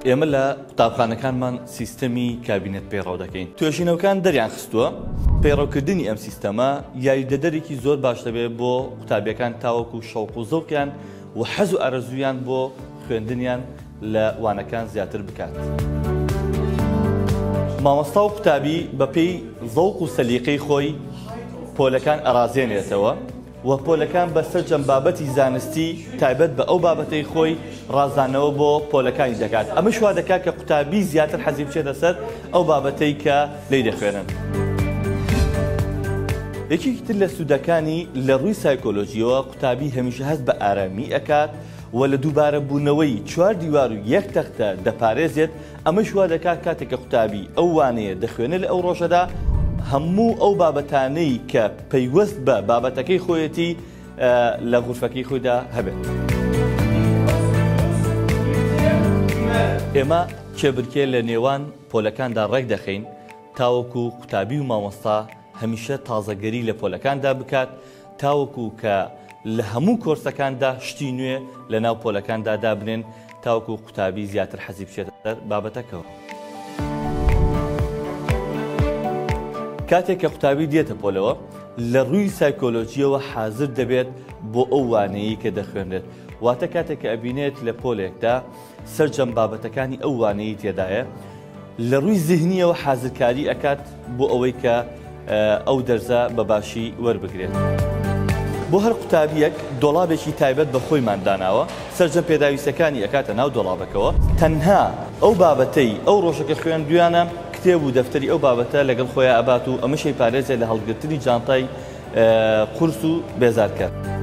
ئێمە لە قوتابخانەکانمان سیستەمی کابینەت پەیڕەو دەکەین. توێژینەوەکان دەریانخستووە پەیڕەوکردنی ئەم سیستەمە یاریدەدەرێکی زۆر باش دەبێت بۆ قوتابیەکان تاوەکو شەوق و زەوقیان و حەز و ئارەزوویان بۆ خوێندنیان لە وانەکان زیاتر بکات. مامۆستا و قوتابی بەپێی زەوق و سەلیقەی خۆی پۆلەکان ئەڕازێنێتەوە و پۆلەکان بە سەرجەم بابەتی زانستی تایبەت بە ئەو بابەتەی خۆی ڕازاندنەوە بۆ پۆلەکانی دەکات، ئەمەش وا دەکات کە قوتابی زیاتر حەزی بچێتە سەر ئەو بابەتەی کە لێی دەخوێنن. یەکێکی تر لە سوودەکانی لە ڕووی سایکۆلۆژییەوە قوتابی هەمیشە هەست بە ئارامی ئەکات و لە دووبارە بوونەوەی چوار دیوار و یەک تەختە دەپارێزێت، ئەمەش وا دەکات کاتێک کە قوتابی ئەو وانەیە دەخوێنێت لە ئەو ڕۆژەدا هەموو ئەو بابەتانەی کە پەیوەست بە بابەتەکەی خۆیەتی لە غورفەکەی خۆیدا هەبێت. ئێمە کێبرکێ لە نێوان پۆلەکاندا ڕێک دەخەین تاوەکو قوتابی و مامۆستا هەمیشە تازەگەری لە پۆلەکاندا بکات تاوەکو کە لە هەموو کۆرسەکاندا شتی نوێ لە ناو پۆلەکاندا دابنێن تاوەکو قوتابی زیاتر حەزی بچێتە سەر بابەتەکەوە. کاتێک کە قوتابی دێتە پۆلەوە لە ڕووی سایکۆلۆجییەوە حازر دەبێت بۆ ئەو وانەیەی کە دەخوێنرێت، واتە کاتێک کە ئەبینێت لە پۆلێکدا سەرجەم بابەتەکانی ئەو وانەیەی تێدایە لە ڕووی زیهنیەوە حازرکاری ئەکات بۆ ئەوەی کە ئەو دەرزە بە باشی وەربگرێت. بۆ هەر قوتابیەک دۆڵابێکی تایبەت بە خۆیمان داناوە، سەرجەم پێداویستەکانی ئەکاتە ناو دۆڵابەکەوە، تەنها ئەو بابەتەی ئەو ڕۆژە کە خوێندویانە کتێب و دەفتەری ئەو بابەتە لەگەڵ خۆیا ئەبات و ئەمەش ئەیپارێزێ لە هەڵگرتنی جانتای قورس و بێزارکەر.